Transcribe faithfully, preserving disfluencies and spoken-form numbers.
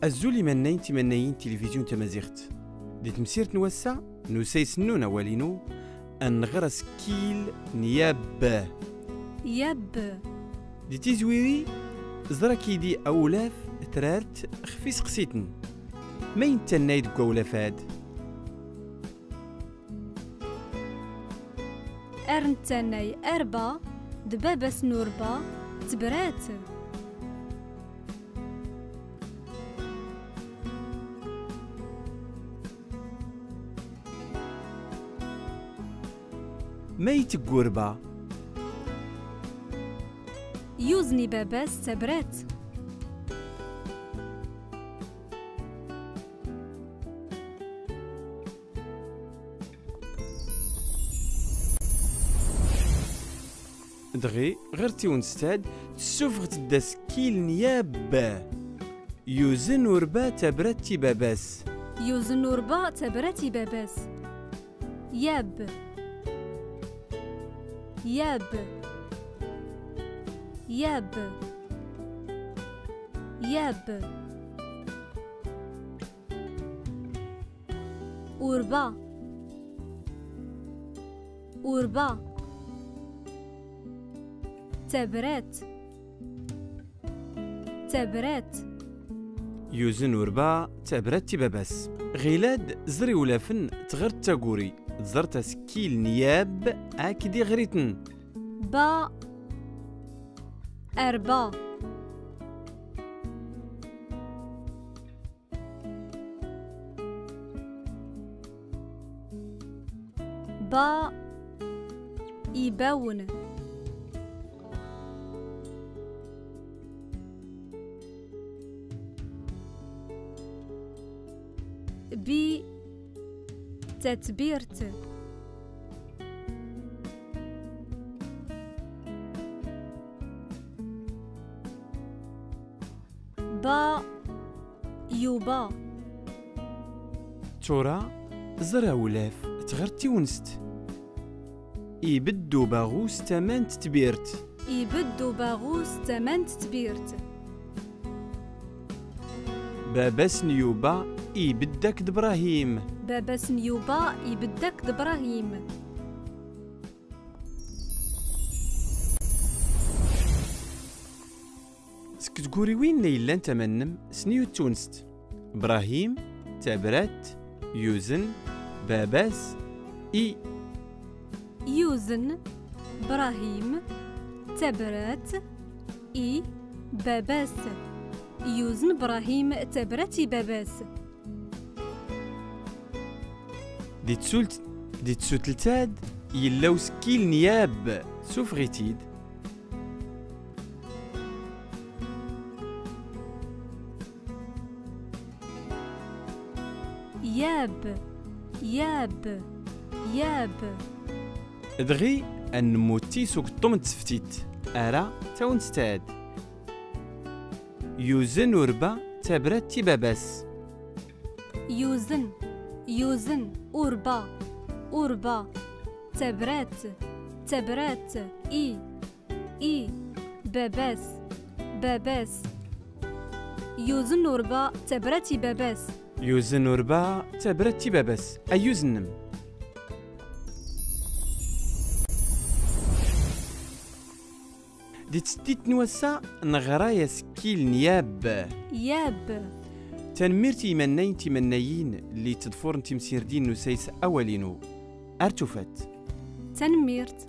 Azul imannayen timannayin n tilivizyu n tmaziɣt. Di temsirt n wass-a, n usayes-nnun awal-inu, ad nɣer asekkil n yab. Yab. Di tizwiri, ẓer akid-i awlaf trart xef iseqsiten. Ma i nettannay deg wawlaf-ad? Ar nettannay arba d baba-s n urba d tebrat. Ma iteg urba? Yuzen i baba-s tabrat. Dɣi, ɣer tewinst-ad, tessufɣet-d asekkil n yab. Yuzen urba tabrat i baba-s. Yuzen urba tabrat i baba-s. Yab. Yab. Yab. Yab. Urba. Urba. Tabrat. Tabrat. Yuzen urba tabrat i baba-s. Ɣilad, ẓer iwlafen, tɣert taguri, tẓert asekkil n yab, akid iɣer-iten. Ba. Arba. Ba. Ibawen. Bi. Tatbirt. Ba. Yuba. Tura, ẓer awlaf, tɣert tewinst. Ibedd ubaɣus tama n tetbirt. Ibedd ubaɣus tama n tetbirt. Baba-s n Yuba ibedd akked Brahim. Baba-s n Yuba ibedd akked Brahim. Seg tguriwin-nni yellan tama-nnem, sniwet tewinst. Brahim, tabrat, yuzen, baba-s, i. Yuzen Brahim tabrat i baba-s. Yuzen Brahim tabrat i baba-s. Di tsult-, di tsutlett-ad yella usekkil n yab, sufeɣ-it-id. Yab, yab, yab. Dɣi, ad nmutti s ugeṭṭum n tseftit, ara tawinst-ad. Yuzen urba tabrat i baba-s. Yuzen, yuzen, urba, urba, tabrat, tabrat, i, i, baba-s, baba-s. Yuzen urba tabrat i baba-s. Yuzen urba tabrat i baba-s. Ayyuz-nnem. Di tseddit n wass-a, neɣra asekkil n yab. Yab. Tanemmirt i yimannayen timannayin lli ttḍfuren timsirdin n usayes Awal-inu. Ar tufat. Tanemmirt.